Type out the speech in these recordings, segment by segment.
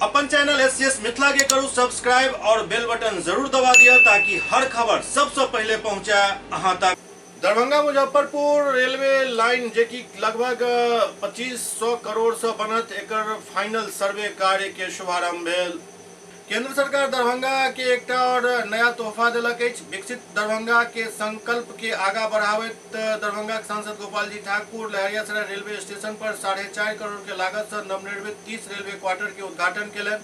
अपन channel SCS Mithila के करू सब्सक्राइब और बेल बटन जरूर दबा दिया ताकि हर खबर सबसे पहले पहुंचे अहां तक। दरभंगा मुजफ्फरपुर रेलवे लाइन जे कि लगभग 2500 करोड़ से बनत, एकर फाइनल सर्वे कार्य के शुभारंभ भेल। केंद्र सरकार दरभंगा के एकटा और नया तोहफा देलक अछि। विकसित दरभंगा के संकल्प के आगा बढ़ाबैत दरभंगा के सांसद गोपाल जी ठाकुर लहेरियासराय रेलवे स्टेशन पर 4.5 करोड़ के लागत से नवनिर्मित 30 रेलवे क्वार्टर के उद्घाटन केलनि।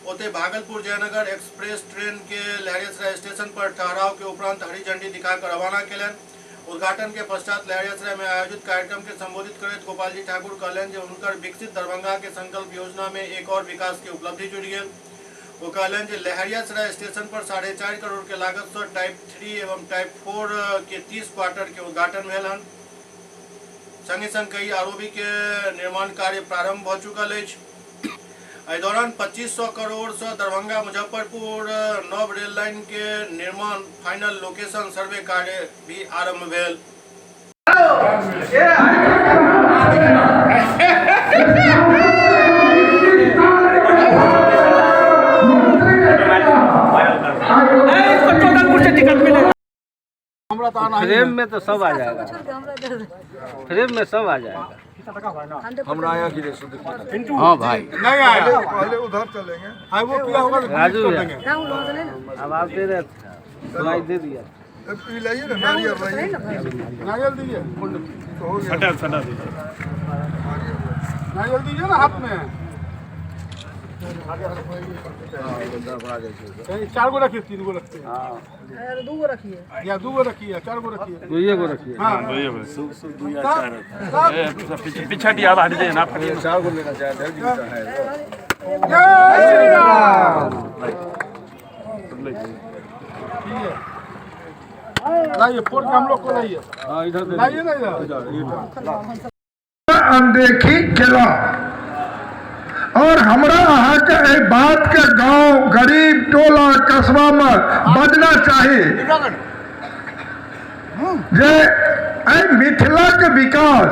ओतहि भागलपुर जयनगर एक्सप्रेस ट्रेन के लहेरियासराय स्टेशन पर ठहराव के उपरांत हरी झंडी दिखाकर रवाना केलनि। उद्घाटन के पश्चात लहेरियासराय में आयोजित कार्यक्रम के संबोधित करैत गोपाल जी ठाकुर कहलनि जे हुनकर विकसित दरभंगा के संकल्प योजना में एक और विकास के उपलब्धि जुड़ि गेल। ओ कहलनि जे लहेरियासराय स्टेशन पर 4.5 करोड़ के लागत से टाइप 3 एवं टाइप 4 के 30 क्वार्टर के उद्घाटन भेल हन। संगे संग कई आरओबी के निर्माण कार्य प्रारंभ भ चुकल अछि। एहि दौरान 2500 करोड़ से दरभंगा मुजफ्फरपुर नव रेल लाइन के निर्माण फाइनल लोकेशन सर्वे कार्य भी आरंभ भेल। फ्रेम में तो सब आ जाएगा, फ्रेम में सब आ जाएगा। हमरा आया कि हाँ भाई नहीं आया, पहले उधर चलेंगे। हाँ वो किया होगा तो राजू भैया अब आप दे रहे थे, दवाई दे दिया। लाइए ना नारियल, लाइए नारियल दीजिए, तो हो गया। सटा दीजिए, नारियल दीजिए ना हाथ में। चार गो रखिए, तीन गो रखिए। हाँ। दू गो रखिए या दू गो रखिए, चार गो रखिए। दुइये गो रखिए। हाँ। पीछे हटिए, अब हट जाइए ना, फटिए। चार गो लेना चाहे जय श्री राम। लाइए फोड़ के हम लोग को लाइए। हाँ इधर दे। लाइए ना इधर। अनदेखी केला और हमरा अहाँके एहि बातके गांव गरीब टोला कस्बामे बजना चाही जे एहि मिथिलाके विकास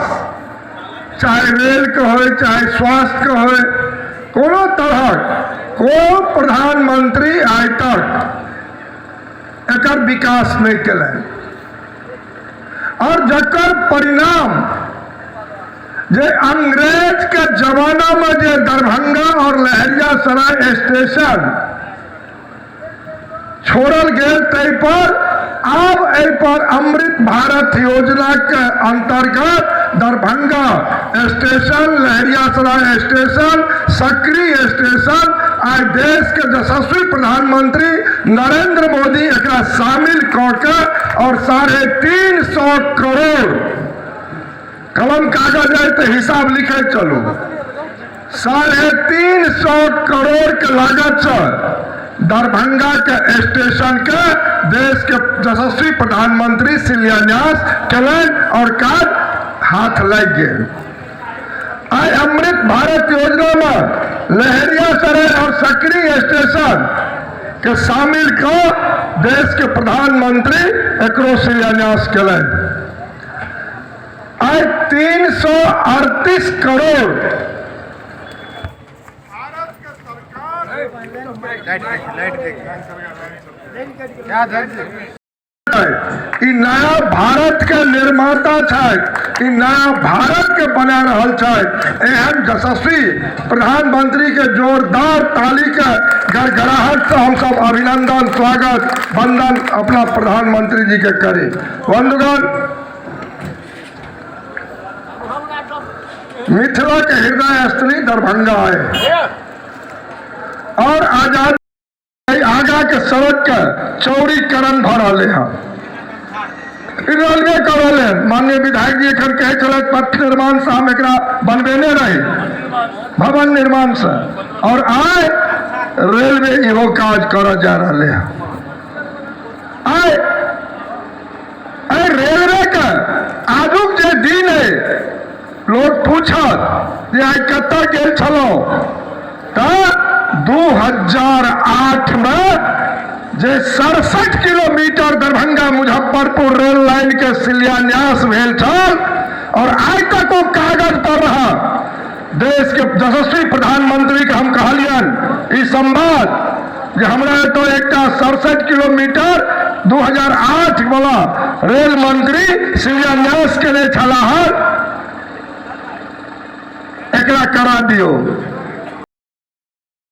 चाहे रेलके होय चाहे स्वास्थ्यके होय, कोनो तरहक कोनो प्रधानमंत्री आइ तक एकर विकास नहि केलनि और जकर परिणाम जे अंग्रेज के जमाना में जे दरभंगा और लहेरियासराय स्टेशन छोड़ल गेल ताहि पर आब एहि पर अमृत भारत योजना के अंतर्गत Darbhanga station, Laheriasarai station, Sakri station आइ देश के यशस्वी प्रधानमंत्री नरेंद्र मोदी एकरा शामिल कऽ के और 350 करोड़ कलम कागज है तो हिसाब लिखे चलू, 350 करोड़ के लागत से दरभंगा के स्टेशन के देश के यशस्वी प्रधानमंत्री शिलान्यास केलनि और काज हाथ लागि गेल। आइ अमृत भारत योजना में लहेरियासराय और सकरी स्टेशन के शामिल कऽ देश के प्रधानमंत्री एकरो शिलान्यास केलनि। आइ 338 करोड़ भारत के सरकार ई नया भारत के निर्माता छथि, ई नया भारत के बना रहल छथि। एहन यशस्वी प्रधानमंत्री के जोरदार ताली के गड़गड़ाहट से हम सब अभिनंदन, स्वागत, वंदन अपना प्रधानमंत्री जी के करी। बंधुगण, मिथिला के हृदय स्थली दरभंगा है और आजाद आगा के सड़क के चौड़ीकरण भऽ रहलै हँ, रेलवे कऽ रहलै हँ। माननीय विधायक जी एखन कहै छलथि पथ निर्माण से हम एकरा बनबेने रही, भवन निर्माण से, और आइ रेलवे इहो काज करऽ जा रहलै हँ। आइ एहि रेलवे के आजुक जे दिन है, लोग पूछत जे आइ कतऽ गेल छलहुँ, तऽ 2008 में जे 67 kilometre Darbhanga Muzaffarpur rail line के शिलान्यास भेल छल और आइ तक ओ कागज पर रहा। देश के यशस्वी प्रधानमंत्री के हम कहलियनि संवाद जे हमरा एतऽ एकटा 67 किलोमीटर 2008 वाला रेल मंत्री शिलान्यास केने छलाह, एकरा करा दियौ।